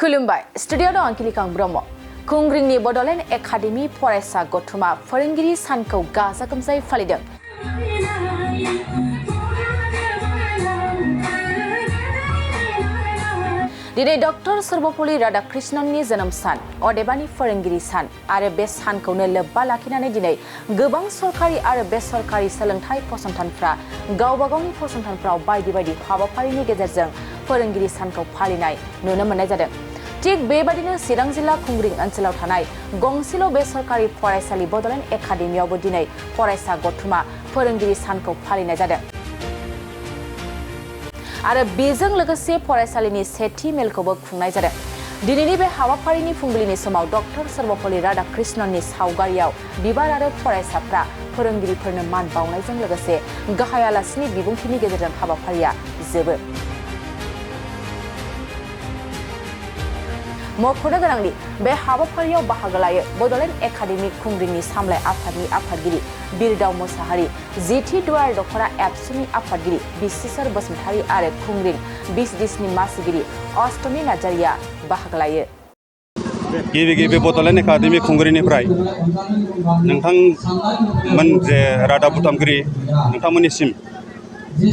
खुलुमबाय स्टुडियो दं अंकिलिकां ब्रह्म खुंग्रिंनि बड'ल एकाडेमि फरायसा गथुमा फोरोंगिरि सानखौ गाजा गोमजायै फालिदों। दिनै डक्टर सर्वपल्ली राधाकृष्णननि जोनोम सान अदेबानि फोरोंगिरि सान आरो बे सानखौनो लोब्बा लाखिनानै दिनै गोबां सरकारि आरो बेसरकारि सोलोंथाइ फसंथानफ्रा गावबा गावनि फसंथानफ्राव बायदि बायदि हाबाफारिनि गेजेरजों फोरोंगिरि सानखौ फालिनाय नुनो मोननाय जादों। थिग बेबादिनो चिरां जिल्ला खुंग्रिं ओनसोलाव थानाय गंसेल' बेसरकारि फरायसालि बड'ल एकाडेमियावबो दिनै फरायसा गथुमा फोरोंगिरि सानखौ फालिनाय जादों। आरो बेजों लोगोसे फरायसालिनि सेथि मेलखौबो खुंनाय जादों। दिनैनि बे हाबाफारिनि फुंबिलिनि समाव डक्टर सर्वपल्ली राधाकृष्णननि सावगारियाव बिबार आरो फरायसाफ्रा फोरोंगिरिफोरनो मान बावनायजों लोगोसे गाहाय आलासिनि बिबुंथिनि गेजेरजों हाबाफारिया जोबो। मख'नो गोनांदि बे हाबाफारियाव बाहागो लायो बड'ल एकाडेमि खुंग्रिंनि सामलाय आफादनि आफादगिरि बिरदाव मोसाहारि, जिथि दुवार दख'रा एबसुनि आफादगिरि बिसिसर बसुमतारी आरो खुंग्रिं 20 डिसनि मासिगिरि अष्टमी नार्जारिया बाहागो लायो। गिबि बड'ल एकाडेमि खुंग्रिंनिफ्राय नोंथांमोन जे रादाब बुथुमगिरि नोंथांमोननिसिम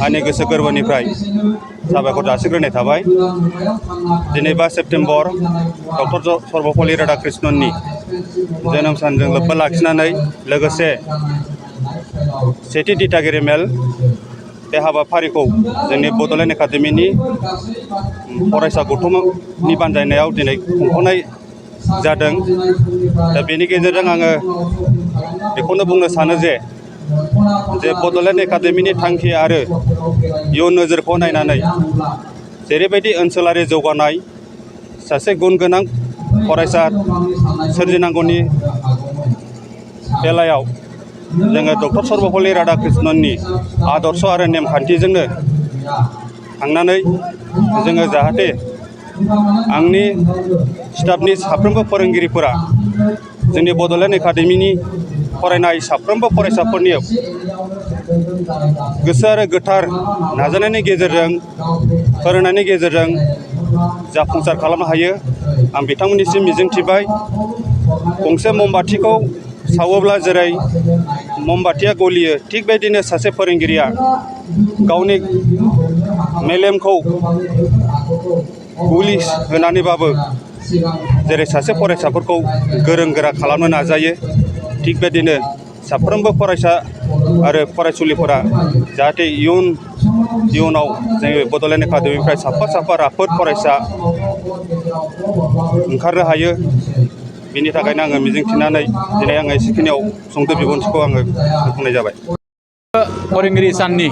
आंनि गोसो गोरबोनिफ्राय साबायखर जासिग्रोनाय थाबाय। दिनै 5 सेप्तेम्बर डक्टर सर्वपल्ली राधाकृष्णननि जोनोम सानजों लोब्बा लाखिनानै लोगोसे सेथि दिथागिरि मेल बे हाबाफारिखौ जोंनि बड'ल एकाडेमिनि फरायसा गथुमनि बानजायनायाव दिनै खुंफुंनाय जादों। दा बेनि गेजेरजों आङो बेखौनो बुंनो सानो जे बड'ल एकाडेमिनि थांखि आरो इयुन नोजोरखौ नायनानै जेरैबायदि ओनसोलारि जौगानाय सासे गुन गोनां फरायसा सोरजिनांगौनि बेलायाव जोङो डक्टर सर्वपल्ली राधाकृष्णननि आदर्श आरो नेमखान्थिजोंनो थांनानै जोङो जाहाथे आंनि स्टाफनि साफ्रोमबो फोरोंगिरिफोरा जोंनि बड'ल एकाडेमिनि फरायनाय साफ्रोमबो फरायसाफोरनि गोसो आरो गोथार नाजानायनि गेजेरजों फोरोंनायनि गेजेरजों जाफुंसार खालामनो हायो। आं बिथांमोननिसिम मिजिंथिबाय। गंसे ममबाथिखौ सावोब्ला जेरै ममबाथिया गलियो थिग बेबायदिनो सासे फोरोंगिरिया गावनि मेलेमखौ गुलि होनानैबाबो जेरै सासे फरायसाफोरखौ गोरों गोरा खालामनो नाजायो थिग बेबायदिनो साफ्रोमबो फरायसा आरो फरायसुलिफोरा जाहाथे इयुनाव जोंनि बड'ल एकाडेमिनिफ्राय साफा राफोद फरायसा ओंखारनो हायो। बिनि थाखायनो आङो मिजिंथिनानै दिनै आङो एसेखिनियाव सुंद' बिबुंथिखौ आङो बुंनाय जाबाय। फोरोंगिरि साननि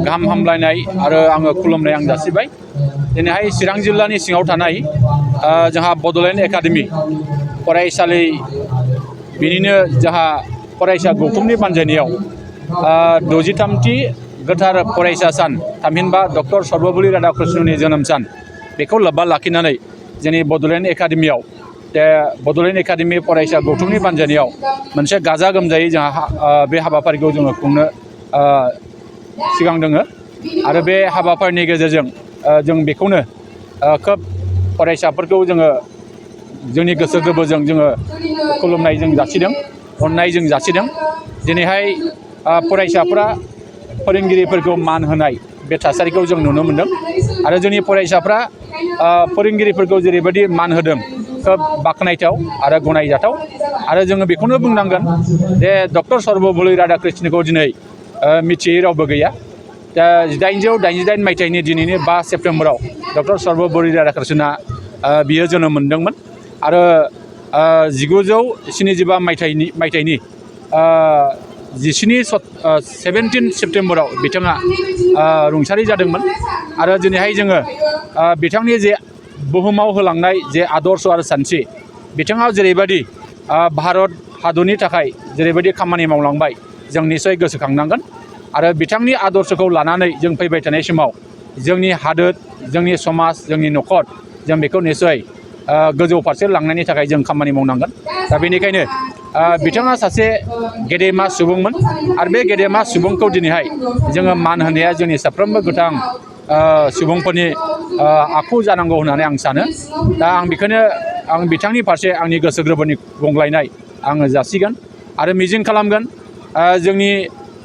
गाहाम हामलायनाय आरो आङो खुलुमनाय आं जासिबाय। दिनैहाय चिरां जिल्लानि सिङाव थानाय जोंहा बड'ल एकाडेमि फरायसालि बिनिनो जोंहा फरायसा गौथुमनि बानजायनायाव 63थि गोथार फरायसा सान थामहिनबा डक्टर सर्वपल्ली राधाकृष्णननि जोनोम सान बेखौ लोब्बा लाखिनानै जोंनि बड'ल एकाडेमियाव बड'ल एकाडेमि फरायसा गौथुमनि बानजायनायाव मोनसे गाजा गोमजायै जोंहा बे हाबाफारिखौ जोङो खुंनो सिगांदोङो आरो बे हाबाफारिनि गेजेरजों जों बेखौनो खोब फरायसाफोरखौ जोङो जोंनि गोसो गोरबोजों जोङो खुलुमनाय जों जासिदों, अननाय जों जासिदों। दिनैहाय फरायसाफ्रा फोरोंगिरिफोरखौ मान होनाय बे थासारिखौ जों नुनो मोनदों आरो जोंनि फरायसाफ्रा फोरोंगिरिफोरखौ जेरैबायदि मान होदों खोब बाख्नायथाव आरो गनायजाथाव। आरो जोङो बेखौनो बुंनांगोन जे डक्टर सर्वपल्ली राधाकृष्णनखौ दिनै मिथियै रावबो गैया। दा 1888 मायथाइनि दिनैनि 5 सेप्तेम्बराव डक्टर सर्वपल्ली राधाकृष्णनआ बियो जोनोम मोनदोंमोन आरो 1975 मायथाइनि 17 सेप्तेम्बराव बिथाङा रुंसारि जादोंमोन। आरो दिनैहाय जोङो बिथांनि जे बुहुमाव होलांनाय जे आदर्श आरो सानस्रि बिथाङा जेरैबायदि भारत हादरनि थाखाय जेरैबायदि खामानि मावलांबाय जों निस्सय गोसोखांनांगोन आरो बिथांनि आदर्शखौ लानानै जों फैबाय थानाय समाव जोंनि हादोर, जोंनि समाज, जोंनि न'खर जों बेखौ निस्सय गोजौ फारसे लांनायनि थाखाय जों खामानि मावनांगोन। दा बेनिखायनो बिथाङा सासे गेदेमा सुबुंमोन आरो बे गेदेमा सुबुंखौ दिनैहाय जोङो मान होनाया जोंनि साफ्रोमबो गोथां सुबुंफोरनि आखु जानांगौ होननानै आं सानो दा आं बेखौनो आं बिथांनि फारसे आंनि गोसो गोरबोनि गंग्लायनाय आङो जासिगोन आरो मिजिं खालामगोन जोंनि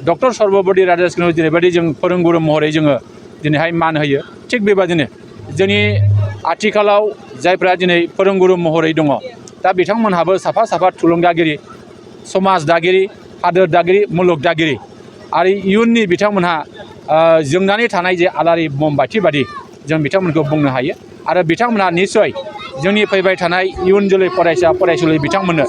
डक्टर सर्बपल्ली राधाकृष्णनखौ जेरैबायदि जों फोरोंगुरु महरै जोङो दिनैहाय मान होयो थिग बेबादिनो जोंनि आथिखालाव जायफ्रा दिनै फोरोंगुरु महरै दङ दा बिथांमोनहाबो साफा साफा थुलुंगागिरि समाज दागिरि हादोर दागिरि मुलुग दागिरि आरो इयुननि बिथांमोनहा जोंनानै थानाय जे आलारि बम बाथि बादि जों बिथांमोनखौ बुंनो हायो आरो बिथांमोनहा निस्सय जोंनि फैबाय थानाय इयुन जोलै फरायसा फरायसुलि बिथांमोननो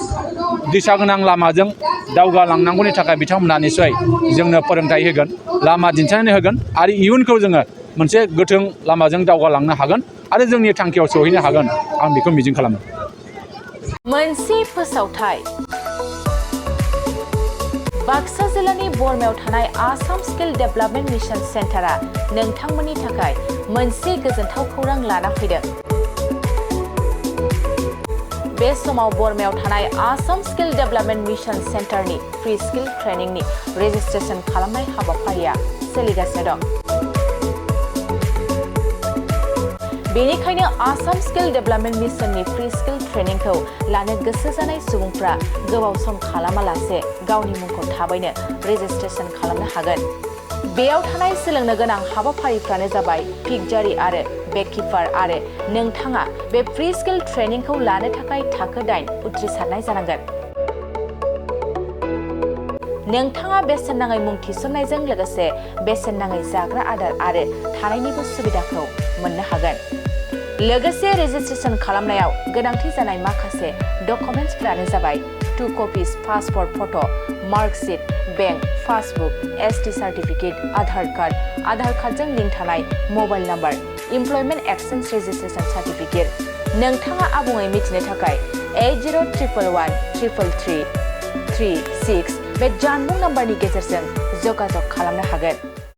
दिशा गोनां लामाजों दावगालांनांगौनि थाखाय बिथांमोनहा निस्सय जोंनो फोरोंथाइ होगोन लामा दिन्थिनानै होगोन आरो इयुनखौ जोङो मोनसे गोथों लामाजों दावगालांनो हागोन आरो जोंनि थांखियाव सहैनो हागोन आं बेखौ मिजिं खालामो मोनसे फोसावथाय बाक्सा जिल्लानि बरमायाव थानाय आसाम स्किल डेभेलपमेन्ट मिशन सेन्टारा नोंथांमोननि थाखाय मोनसे गोजोनथाव खौरां लाना फैदों। बे समाव बरमायाव थानाय आसाम स्किल डेभेलपमेन्ट मिशन सेन्टारनि फ्रि स्किल ट्रेनिंनि रेजिस्ट्रेशन खालामनाय हाबाफारिया सोलिगासिनो दं। बेनिखायनो आसाम स्किल डेभेलपमेन्ट मिशननि फ्रि स्किल ट्रेनिंखौ लानो गोसो जानाय सुबुंफ्रा गोबाव सम खालामालासे गावनि मुंखौ थाबैनो रेजिस्ट्रेशन खालामनो हागोन। बेयाव थानाय सोलोंनो गोनां हाबाफारिफ्रानो जाबाय पिकजारि आरो बेककिपार आरो नोंथाङा बे फ्रि स्किल ट्रेनिंखौ लानो थाखाय थाखो 8 उथ्रिसारनाय जानांगोन। नोंथाङा बेसेन नाङै मुं थिसननायजों लोगोसे बेसेन नाङै जाग्रा आदार आरो थानायनिबो सुबिदाखौ मोननो हागोन। लोगोसे रेजिस्ट्रेशन खालामनायाव गोनांथि जानाय माखासे डकुमेन्ट्सफोरानो जाबाय 2 copies passport photo' marksheet bank passbook ST certificate Aadhaar कार्डजों लिंक थानाय mobile number employment exchange registration certificate नोंथाङा आबुङै मिथिनो थाखाय 8011133336 बे जानबुं नाम्बारनि गेजेरजों जगाजग खालामनो हागोन।